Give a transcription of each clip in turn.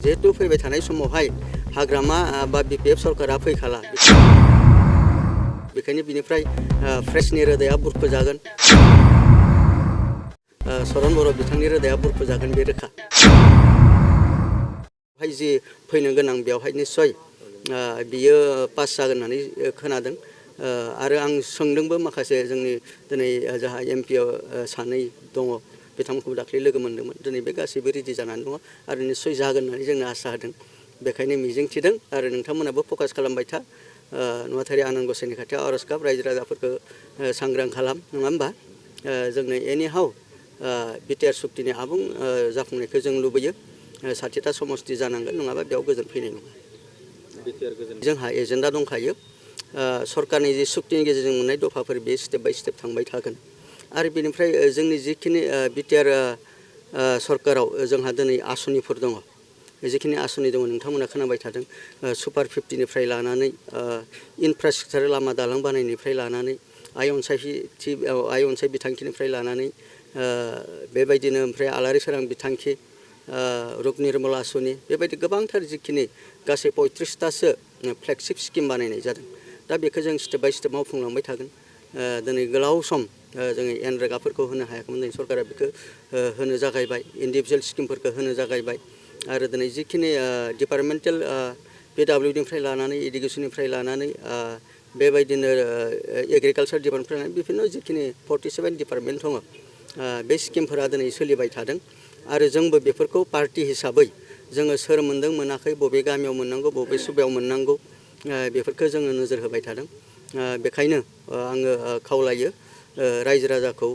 जिहेतु फैबाय थानाय समावहाय हाग्रामा बा बिपिएफ सरकारा फैखाला बेखायनो बिनिफ्राय फ्रेसनि रोदाया बुरख'जागोन सरन बर' बिथांनि रोदाया बुरख'जागोन बे रोखा बेवहाय जि फैनो गोनां बेवहाय निस्सय बियो पास जागोन होननानै खोनादों आरो आं सोंदोंबो माखासे जोंनि दिनै जाहा एमपि सानै दङ बिथांमोनखौ दाख्लै लोगो मोन्दोंमोन दिनै बे गासैबो रेडि जानानै दङ आरो निस्सय जागोन होननानै जोंनो आसा होदों बेखायनो मिजिंथिदों आरो नोंथांमोनाबो फकास खालामबाय था नुवाथारि आनान गसाइनि खाथियाव आरज गाब रायजो राजाफोरखौ सांग्रां खालाम नङा होमबा जोंनो एनिहाउ बिटिआर सुक्तिनि आबुं जाफुंनायखौ जों लुबैयो 60टा समस्ति जानांगोन नङाबा बेयाव गोजोन फैनाय नङा जोंहा एजेन्डा दंखायो सरकारनि जि सुक्तिनि गेजेरजों मोननाय दफाफोर बे स्टेप बाय स्टेप थांबाय थागोन आरो बेनिफ्राय जोंनि जिखिनि बिटिआर सरकाराव जोंहा दिनै आसनिफोर दङ जिखिनि आसनि दङ नोंथांमोना खोनाबाय थादों सुपार 50निफ्राय लानानै इनफ्रास्ट्राक्चार लामा दालां बानायनायनिफ्राय लानानै आइ अनसाय बिथांखिनिफ्राय लानानै बेबायदिनो ओमफ्राय आलारि सोरां बिथांखि रुप निर्मल आसनि बेबायदि गोबांथार जिखिनि गासै 35टासो फ्लेगशिप स्किम बानायनाय जादों दा बेखौ जों स्टेप बाय स्टेप मावफुंलांबाय थागोन दिनै गोलाव सम जोङो एनरेगाफोरखौ होनो हायाखैमोन दिनै सरकारा बेखौ होनो जागायबाय इन्डिभिजुवेल स्किमफोरखौ होनो जागायबाय आरो दिनै जिखिनि डिपार्टमेन्टेल पिडब्लिउनिफ्राय लानानै इडुकेसननिफ्राय लानानै बेबायदिनो एग्रिकालसार डिपार्टमेन्टनिफ्राय लानानै बिभिन्न जिखिनि 47 डिपार्टमेन्ट दङ बे स्किमफोरा दिनै सोलिबाय थादों आरो जोंबो बेफोरखौ पार्टि हिसाबै जोङो सोर मोन्दों मोनाखै बबे गामियाव मोननांगौ बबे सुबायाव मोननांगौ बेफोरखौ जोङो नोजोर होबाय थादों बेखायनो आङो खावलायो रायजो राजाखौ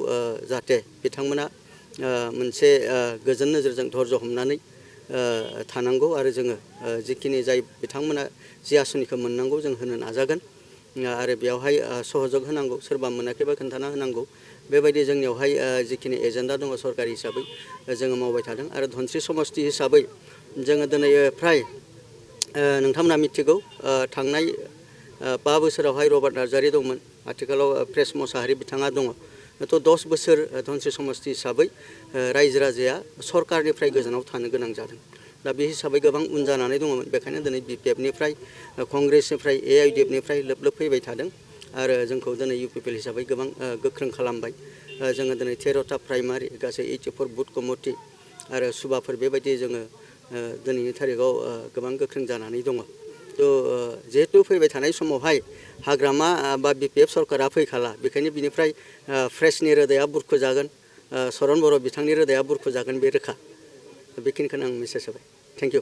जाहाथे बिथांमोना मोनसे गोजोन नोजोरजों धर्ज हमनानै थानांगौ आरो जोङो जिखिनि जाय बिथांमोना जि आसनिखौ मोननांगौ जों होनो नाजागोन आरो बेवहाय सहयोग होनांगौ सोरबा मोनाखैबा खोन्थाना होनांगौ बेबायदि जोंनियावहाय जिखिनि एजेन्डा दङ सरकारि हिसाबै जोङो मावबाय थादों आरो धनस्रि समस्ति हिसाबै जोङो दिनै फ्राय नोंथांमोना मिथिगौ थांनाय 5 बोसोरावहाय रबार्ट नार्जारि दंमोन आथिखालाव प्रेस मसाहारि बिथाङा दङ थ' 10 बोसोर धनस्रि समस्ति हिसाबै रायजो राजाया सरकारनिफ्राय गोजानाव थानो गोनां जादों दा बे हिसाबै गोबां उन जानानै दङमोन बेखायनो दिनै बिपिएफनिफ्राय कंग्रेसनिफ्राय एआइडिएफनिफ्राय लोब लोब फैबाय थादों आरो जोंखौ दिनै इउपिपिएल हिसाबै गोबां गोख्रों खालामबाय जोङो दिनै 13टा प्राइमारि गासै 84 बुथ कमिटि आरो सुबाफोर बेबायदि जोङो दिनैनि थारिखआव गोबां गोख्रों जानानै दङ थ' जिहेतु फैबाय थानाय समावहाय हाग्रामा बा बिपिएफ सरकारा फैखाला बेखायनो बिनिफ्राय फ्रेसनि रोदाया बुरख'जागोन सरन बर' बिथांनि रोदाया बुरख'जागोन बे रोखा बेखिनिखौनो आं मेसेज होबाय थेंक इउ